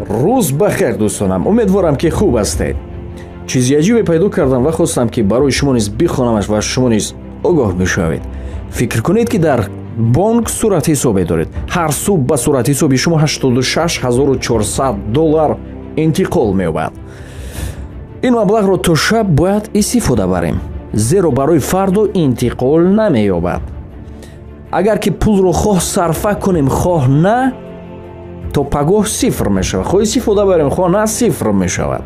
Рӯз ба хер, дӯстонам. Умедворам, ки хуб ҳастед. Чизи аҷибе пайдо кардам ва хостам, ки барои шумо низ бихонамаш ва шумо низ огоҳ мешавед. Фикр кунед, ки дар бонк суратҳисобе доред. Ҳар субҳ ба суратҳисоби шумо 86 400 доллар интиқол меёбад. Ин маблағро то шаб бояд истифода барем, зеро барои фардо интиқол намеёбад. Агар ки пулро хоҳ сарфа кунем, хоҳ на, то пагоҳ сифр мешавад. Хоҳ истифода барем, хоҳ на, сифр мешавад.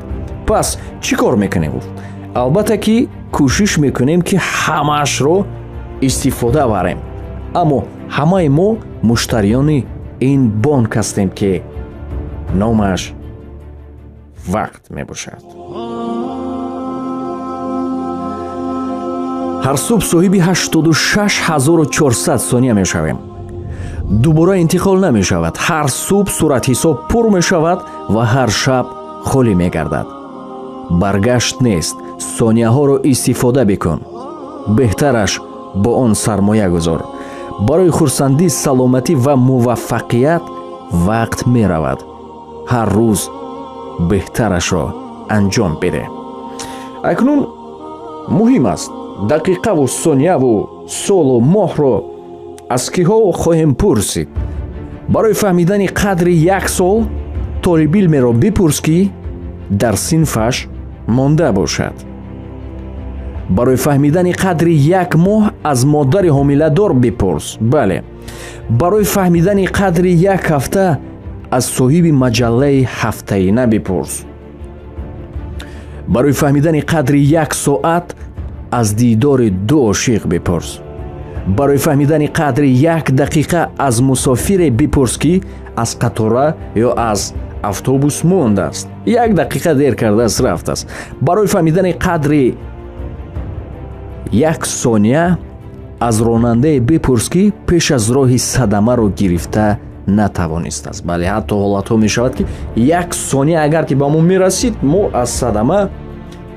Пас чӣ кор мекунем? Гуфт: албатта, ки кӯшиш мекунем, ки ҳамаашро истифода барем. Аммо ҳамаи мо муштариёни ин бонк ҳастем, ки номаш вақт мебошад. Ҳар субҳ соҳиби 86 400 сония мешавем. Дубора интиқол намешавад. Ҳар субҳ суратҳисоб пур мешавад ва ҳар шаб холӣ мегардад. Баргашт нест. Сонияҳоро истифода бикун, беҳтараш бо он сармоя гузор. Барои хурсандӣ, саломатӣ ва муваффақият вақт меравад. Ҳар рӯз беҳтарашро анҷом бидеҳ. Акнун муҳим аст, дақиқаву сонияву солу моҳро аз киҳо хоҳем пурсид? Барои фаҳмидани қадри як сол толибилмеро бипурс, ки дар синфаш монда бошад. Барои фаҳмидани қадри як моҳ аз модари ҳомиладор бипурс. Бале, барои фаҳмидани қадри як ҳафта аз соҳиби маҷаллаи ҳафтаина бипурс. Барои фаҳмидани қадри як соат аз дидори ду ошиқ бипурс. Барои фаҳмидани қадри як дақиқа аз мусофире бипурс, ки аз қатора ё аз автобус мондааст, як дақиқа дер кардааст, рафтааст. Барои фаҳмидани қадри як сония аз ронандае бипурс, ки пеш аз роҳи садамаро гирифта натавонистааст. Бале, ҳатто ҳолатҳо мешавад, ки як сония агар ки ба мо мерасид, мо аз садама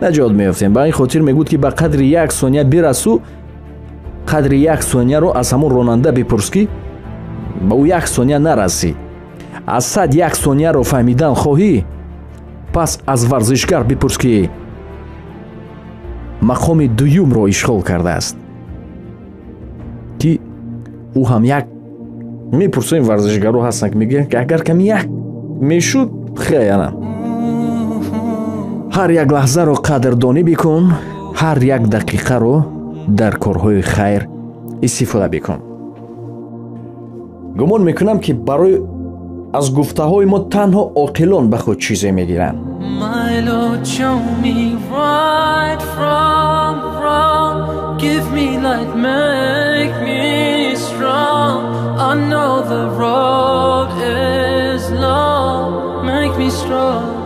наҷот меёфтем. Ба ин хотир мегӯд, ки ба қадри як сония бирасу қадри як сонияро аз ҳамон ронанда бипурс, ки ба ӯ як сония нарасид. Аз 101 сонияро фаҳмидан хоҳӣ, пас аз варзишгар бипурс, ки мақоми дуюмро ишғол кардааст, ки ӯ ҳам як мепурсем. Варзишгаро ҳастанд, ки мегӯянд, ки агар ками як мешуд, хеле. Ҳар як лаҳзаро қадрдонӣ бикун, ҳар як дақиқаро дар корҳои хайр истифода бикун. Гумон мекунам, ки барои аз гуфтаҳои мо танҳо оқилон ба худ чизе мегиранд. My Lord, show me right from wrong. Give me light, make me strong. I know the road is long. Make me strong.